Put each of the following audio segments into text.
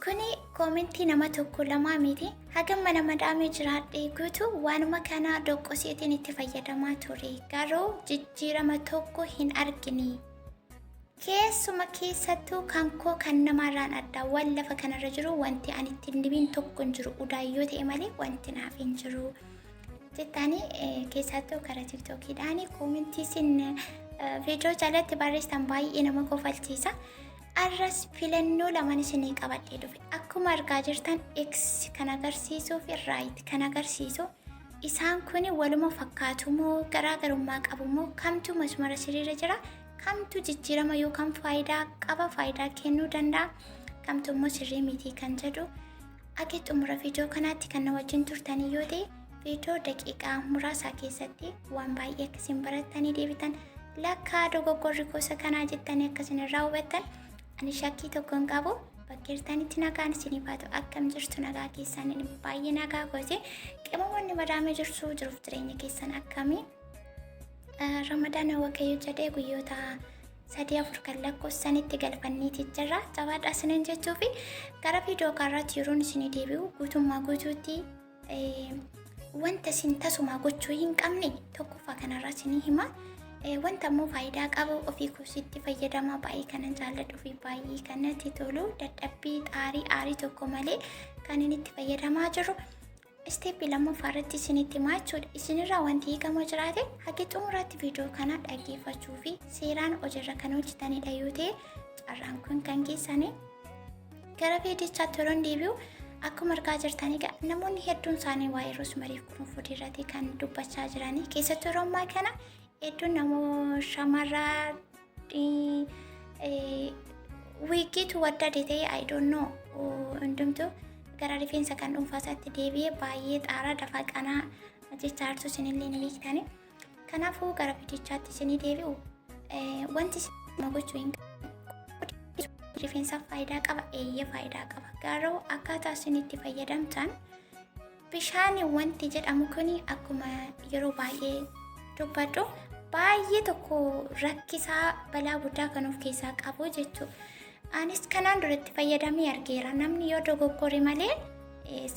Kuni koomentii nama tokko lamaa miti. Hagam mana madaamii jiraadhee guutuu waanuma kana doqqoseetiin itti fayyadamaa ture. Garuu jijjiirama tokko hin argine. Keessuma keessattuu kan koo kan namaarraan adda waan lafa kanarra jiru wanti ani ittiin dibiin tokko hin jiru udaayyoo ta'e malee wanti naaf hin jiru. Jettanii keessattuu karaa tiktookiidhaan koomentii isin viidiyoo jalatti barreessitan baay'ee nama kofalchiisa. Arras filannoo lamaan isinii qabadhee dhufe. Akkuma argaa jirtan X kan agarsiisuu fi right kan agarsiisu isaan kun waluma fakkaatu moo garaagarummaa qabu moo kamtu masmara sirriirra jira, kamtu jijjiirama yookaan faayidaa qaba, faayidaa kennuu danda'a, kamtu immoo sirrii miti kan jedhu akka xumura viidiyoo kanaatti kan na wajjin turtanii yoo ta'e, viidiyoo daqiiqaa muraasaa keessatti waan baay'ee akkasiin barattanii deebitan, lakkaa dogoggorri gosa kanaa jettanii akkasin irraa hubattan ani shakkii tokko hin qabu. Bakka jirtanitti nagaan isinii baatu. Akkam jirtu? Nagaa keessan? Baay'ee nagaa goote. Qimamoonni madaamee jirtu, jiruuf jireenya keessan akkamii? Ramadaana Waaqayyo jedhee guyyoota 3 4 kan lakkoofsanitti galfanniiti jirra. Jabaadhaa isiniin jechuu fi gara viidiyoo kanarratti yeroon isinii deebi'u guutummaa guutuutti wanta isin tasumaa gochuu hin qabne tokkoffaa kanarraa isinii hima. Wanta immoo faayidaa qabu ofii kuusitti fayyadamaa baay'ee kanan jaalladhu fi baay'ee kan natti tolu, dadhabbii xaarii aarii tokko malee kan inni itti fayyadamaa jiru. Isteeppii lammaffaa irratti isinitti himaa jechuudha. Isinirraa wanti eegamu jiraate haga xumuraatti viidiyoo kana dhaggeeffachuu fi seeraan hojiirra kan hojjetanidha yoo ta'e carraan kun kan keessanii. Gara viidiyichaatti yeroon deebi'u, akkuma argaa jirtan egaa namoonni hedduun isaanii waa'ee roosmariif qurunfudii irratti kan dubbachaa jiranii, keessattuu yeroo ammaa kana hedduun namoo shamarraa wiigiitu waddade ta'e, I don't know, hundumtuu gara rifeensa kan dhuunfaa isaatti deebi'ee baay'ee xaaraa dafaa qanaa jechaa jirtu, isinillee ni beektani. Kanaafuu gara viidiyichaatti isinii deebi'u, wanti isin gochuu hin rifeensaaf faayidaa qaba, eeyyee faayidaa qaba. Garuu akkaataa isin itti fayyadamtan, bishaan wanti jedhamu kun akkuma yeroo baay'ee dubbadhu baay'ee tokko rakkisaa, balaa guddaa kan of keessaa qabu jechuudha. Anis kanaan duratti fayyadamee argeera. Namni yoo dogoggore malee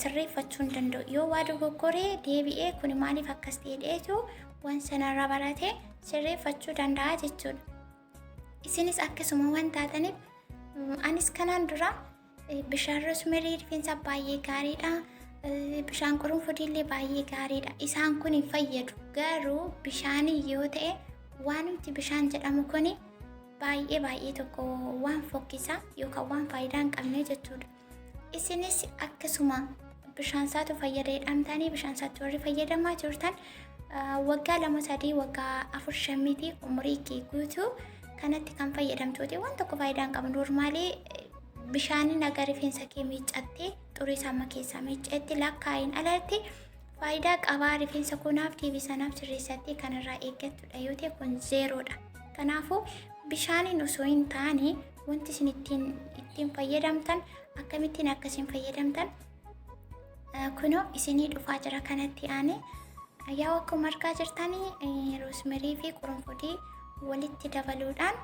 sirreeffachuu hin danda'u. Yoo waa dogoggore deebi'ee kun maaliif akkas ta'e dheetu waan sanarraa barate sirreeffachuu danda'a jechuudha. Isinis akkasuma waan taataniif anis kanaan dura bishaan roosmerii rifeensaaf baay'ee gaariidha. Bishaan qurunfudiillee baay'ee gaariidha. Isaan kun hin fayyadu. Garuu bishaanii yoo ta'e waanumti bishaan jedhamu kun baay'ee baay'ee tokko waan fokkisaa yookaan waan faayidaa hin qabne jechuudha. Isinis akkasuma bishaan isaatu fayyada jedhamtanii bishaan isaatti warri fayyadamaa jirtan waggaa 2 3 waggaa 4 5 miti, umurii kee guutuu kanatti kan fayyadamtuuti waan tokko faayidaa hin qabu. Normaalii bishaaniin aga rifeensa kee miiccattee xurii isaa keessaa miicceetti lakkaa'iin alatti faayidaa qabaa, rifeensa kunaaf deebisanaaf sirreessatti kanarraa eeggattudha yoo ta'e kun zeeroodha. Kanaafuu bishaaniin osoo hin taane wanti isin ittiin fayyadamtan, akkamittiin akkasiin fayyadamtan kunoo isinii dhufaa jira kanatti aane. Yaa akkuma argaa jirtanii roosmerii fi qurunfudii walitti dabaluudhaan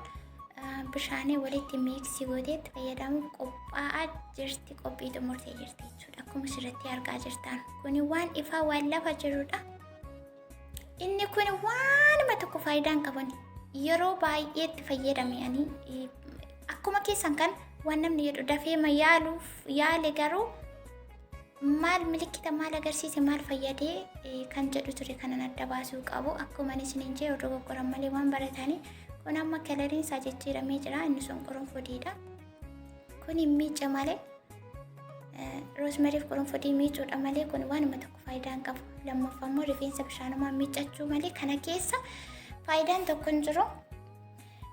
bishaanii walitti miiksii gootee itti fayyadamuuf qophaa'aa jirti, qophii xumurtee jirti jechuudha. Akkuma asirratti argaa jirtan kuni waan ifaa, waan lafa jirudha. Inni kun waanuma tokko faayidaa hin qaban. Yeroo baay'ee itti fayyadame ani akkuma keessan kan waan namni jedhu dafee ma yaaluuf yaale, garuu maal milikkita, maal agarsiise, maal fayyadee kan jedhu ture kanan adda baasuu qabu. Akkuma ani isiniin jedhu dogoggoran malee waan baratanii. Kun amma kalariin isaa jijjiiramee jira. Inni sun qurunfudiidha. Kun hin miice malee, roosmeriif qurunfudii miicuudha malee kun waanuma tokko faayidaa hin qabu. Lammaffaa immoo rifeensa bishaanumaan miiccachuu malee kana keessa faayidaan tokko hin jiru.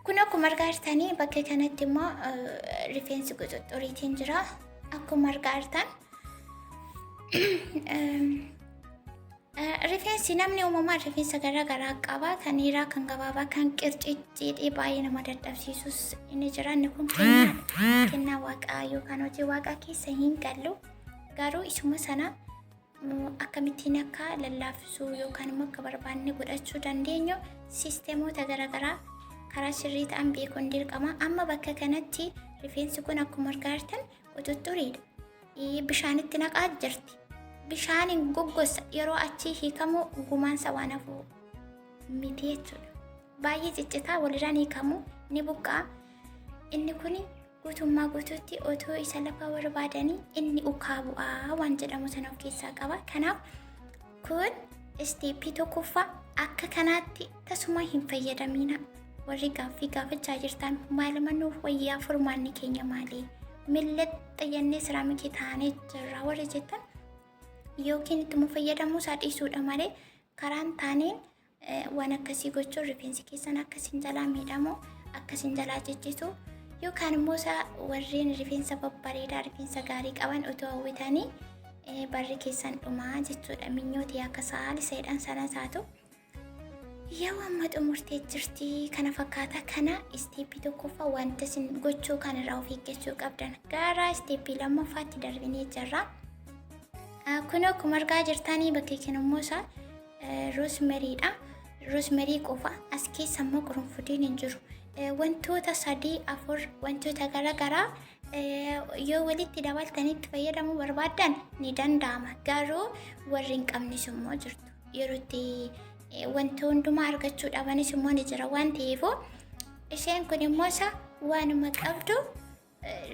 Kun akkuma argaa jirtanii bakka kanatti immoo rifeensi quxuxxuriitiin jira. Akkuma argaa jirtan rifeensi namni uumamaan rifeensa garaa garaa qaba. Kan dhiiraa, kan gabaabaa, kan qircicciidhee baay'ee nama dadhabsiisus inni jira. Inni kun kennaadha. Kennaa waaqaa yookaan hojii waaqaa keessa hin gallu. Garuu isuma sana akkamittiin akka lallaaffisuu yookaan immoo akka barbaanne godhachuu dandeenyu siisteemoota garaagaraa karaa sirrii ta'an beekuun dirqama. Amma bakka kanatti rifeensi kun akkuma argaa jirtan Xuxxuriidha. Bishaanitti naqaa jirti. Bishaaniin goggossa yeroo achii hiikamu gumaansa waan hafu miti jechuudha. Baay'ee ciccitaa walirraan hiikamu ni buqqa'a. Inni kun guutummaa guutuutti otoo isa lafa barbaadanii inni ukaa bu'aa waan jedhamu sana of keessaa qaba. Kanaaf kun isteeppii tokkoffaa akka kanaatti tasuma hin fayyadamina. Warri gaaffii gaafachaa jirtan maaluma nuuf wayyaa furmaanni keenya maali? Millaxxa jennee siraamikii taanee jirra warri jettan yookiin ittuma fayyadamuu isaa dhiisuudha malee karaan taaneen waan akkasii gochuun rifeensi keessan akkasiin jalaa miidhamu akkasiin jalaa ciccitu yookaan immoo isaa warreen rifeensa babbareedaa rifeensa gaarii qaban otoo hawwitanii barri keessan dhumaa jechuudha. Minyootii akka saaliseedhaan sana taatu. Yoo amma xumurtee jirti kana fakkaata. Kana isteeppii tokkoffaa wanta isin gochuu kanarraa of eeggachuu qabdan. Gara isteeppii lammaffaatti darbinee jirra. Kun akkuma argaa jirtanii bakki kun immoo isaa roosmeriidha. Roosmerii qofa as keessa immoo qurunfudiin hin jiru. Wantoota sadii afur wantoota garaagaraa yoo walitti dabaltanii itti fayyadamuu barbaaddan ni danda'ama. Garuu warri hin qabnes immoo jirtu. Yeroo itti wanta hundumaa argachuu dhabanis immoo ni jira waan ta'eef isheen kun immoo isa waanuma qabdu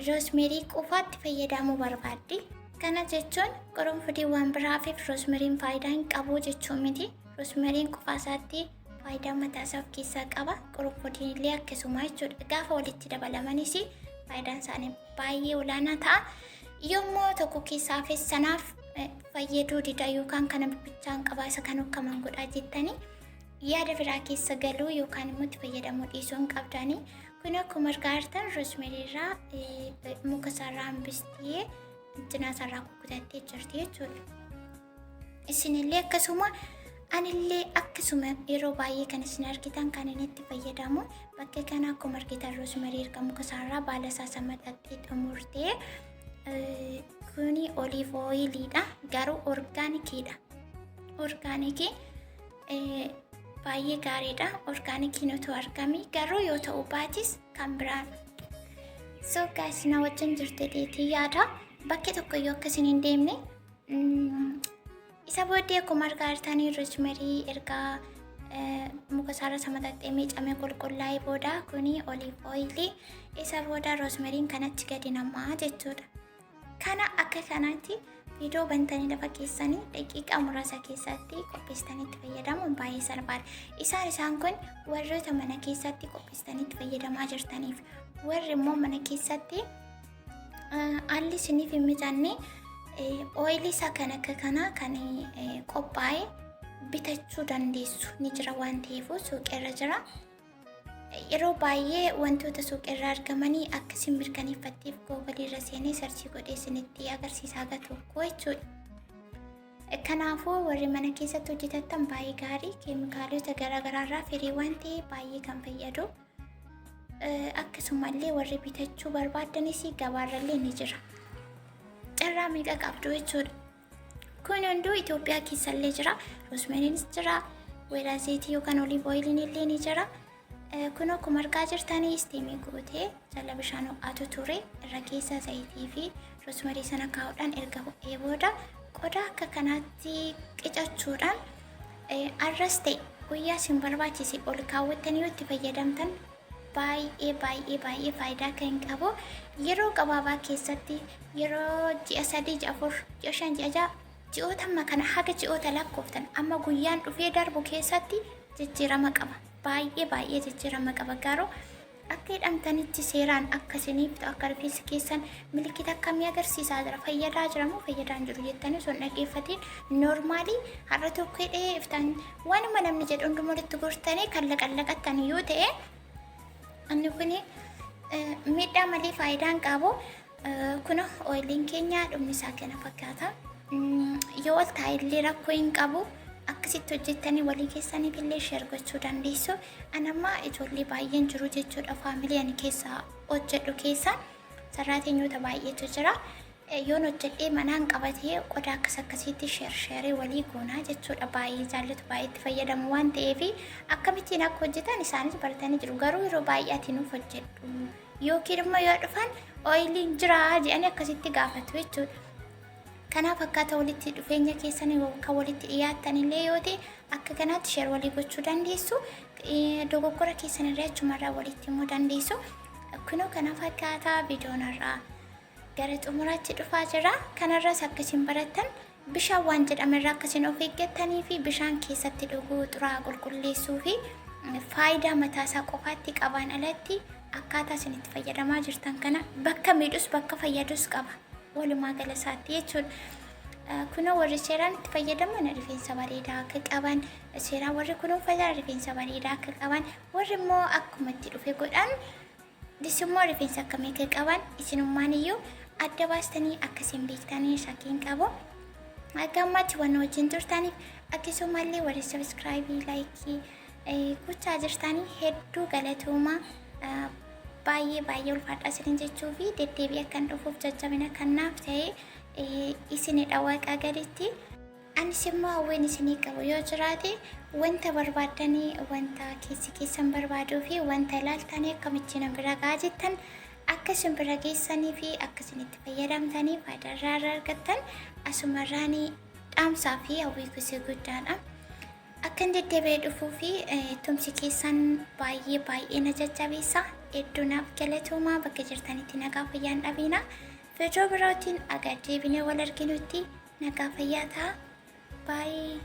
roosmerii qofaatti fayyadamuu barbaaddi. Kana jechuun qurunfudii waan biraafiif roosmeriin faayidaa hin qabu jechuu miti. Roosmeriin qofaa isaatti faayidaa mataa isaa of keessaa qaba. Qurunfudiin illee akkasuma jechuudha. Gaafa walitti dabalamanis faayidaan isaanii baay'ee olaanaa ta'a. Yommuu tokko keessaa hafe sanaaf fayyaduu dida yookaan kana bichaan qabaa isa kan akkaman godhaa jettanii yaada biraa keessa galuu yookaan immoo itti fayyadamuu dhiisuu hin qabdanii. Kun akkuma argaa jirtan roosmerii irraa muka isaarraa hambistee cinaa isaarraa kukkutattee jirti jechuudha. Isinillee akkasuma anillee akkasuma yeroo baay'ee kan isin argitan kan inni itti fayyadamu bakka kana akkuma argitan roosmerii erga muka isaarraa baala isaa samaxaxxee xumurtee kuni oliiv ooyiliidha garuu orgaanikiidha. Orgaanikii baay'ee gaariidha. Orgaanikiin otoo argame garuu yoo ta'u baatis kan biraan. So guys, na wajjin jirtu dheetii yaada. Bakki tokko iyyuu akkasiin hin deemne. Isa booddee akkuma argaa jirtanii roosmerii erga muka isaarra samaxaxxee miicamee qulqullaa'ee booda kuni oliiv ooyilii isa booda roosmeriin kanatti gadi namaa jechuudha. Kana akka kanaatti viidiyoo bantanii lafa keessanii daqiiqaa muraasa keessatti qopheessitanii itti fayyadamuun baay'ee salphaadha. Isaan kun warroota mana keessatti qopheessitanii itti fayyadamaa jirtaniif warri immoo mana keessatti haalli isiniif hin mijanne ooyilii isaa kan akka kanaa kan qophaa'e bitachuu dandeessu ni jira waan ta'eef suuqirra jira. Yeroo baay'ee wantoota suuqirraa argamanii akkasiin mirkaneeffatteef googalii irra seenee search godhee isinitti agarsiisaa haga tokko jechuudha. Kanaafuu warri mana keessatti hojjetattan baay'ee gaarii keemikaalota garaagaraarraa firii waan ta'e baay'ee kan fayyadu. Akkasumallee warri bitachuu barbaaddanis gabaarrallee ni jira. Carraa meeqa qabdu jechuudha. Kun hunduu Itoophiyaa keessallee jira. Roosmeriinis jira. Weeraa zayitii yookaan oliiv ooyiliin illee ni jira. Kun akkuma argaa jirtanii isteemii gootee jala bishaan ho'aatu ture irra keessa zayitii fi roosmerii sana kaa'uudhaan erga ho'ee booda qodaa akka kanaatti qicachuudhaan arras ta'e guyyaa isin barbaachise ol kaawwattanii yoo itti fayyadamtan baay'ee baay'ee baay'ee faayidaa kan qabu yeroo gabaabaa keessatti yeroo ji'a 3, ji'a 4, ji'a 5, ji'a 6, ji'oota amma kana haga ji'oota lakkooftan amma guyyaan dhufee darbu keessatti jijjiirama qaba. Baay'ee baay'ee jijjiirama qaba. Garuu akka hidhamtanitti seeraan akka isiniif ta'u akka rifeensi keessan milikita akkamii agarsiisaa jira fayyadaa jira moo fayyadaa hin jiru jettanii osoo hin dhaggeeffatiin noormaalii har'a tokko hidhee iftaan waanuma namni jedhu hundumaa walitti gortanii kan laqallaqattan yoo ta'e inni kun miidhaa malee faayidaa hin qabu. Kun ooyiliin keenya dhumni isaa kana fakkaata. Yoo ol taa'e illee rakkoo hin qabu. Akkasitti hojjettanii walii keessaniif illee share gochuu dandeessu. Ani amma ijoollee baay'een jiru jechuudha. Faamilii ani keessa hojjedhu keessa sarraateenyoota baay'eetu jira. Yoon hojjedhee manaan qabatee qodaa akkas akkasiitti share share walii goonaa jechuudha. Baay'ee jaallatu baay'ee itti fayyadamu waan ta'eef akkamittiin akka hojjetan isaanis baratanii jiru. Garuu yeroo baay'ee ati nuuf hojjedhu yookiin immoo yoo dhufan Oiliin jira jedhanii akkasitti gaafatu jechuudha. Kanaaf akkaataa walitti dhufeenya keessan kan walitti dhiyaattan illee yoo ta'e akka kanaatti share walii gochuu dandeessu. Dogoggora keessan irraa achumarraa walitti himuu dandeessu. Kunoo kanaaf akkaataa viidiyoon irraa gara xumuraatti dhufaa jira. Kanarraas akkasiin barattan, bishaan waan jedhamerraa akkasiin of eeggattanii fi bishaan keessatti dhuguu, xuraa'aa qulqulleessuu fi faayidaa mataasaa qofaatti qabaan alatti akkaataa isin itti fayyadamaa jirtan kana bakka miidhus bakka fayyadus qaba. Walumaa gala isaatti jechuudha. Kunoo warri seeraan itti fayyadaman rifeensa bareedaa akka qaban, seeraan warri kunuunfatan rifeensa bareedaa akka qaban, warri immoo akkuma itti dhufe godhan immoo rifeensa akkamii akka qaban isinummaan iyyuu adda baastanii akkasiin beektanii shakkiin qabu. Akka ammaatti waan wajjin turtaniif, akkasumallee warri subscribe, like gochaa jirtanii hedduu galatoomaa, baay'ee baay'ee ulfaadha isinin jechuu fi deddeebi'ee akkan dhufuuf jajjabina kan naaf ta'e isinidha waaqaa gaditti. Anis immoo hawwiin isinii qabu yoo jiraate, wanta barbaaddanii, wanta keessi keessan barbaaduu fi wanta ilaaltanii akkamittiin na bira gahaa jettan akka isin bira geessanii fi akka isin itti fayyadamtanii faayidaa irraa argattan asumarraanii dhaamsaa fi hawwii gosa guddaadha. Akkan deddeebi'ee dhufuu fi tumsi keessan baay'ee baay'ee na jajjabeessa. Hedduu naaf galatoomaa, bakka jirtanitti nagaa fayyaan dhabiina. Viidiyoo birootiin aga deebinee wal arginutti nagaa fayyaa ta'a. Baay'ee.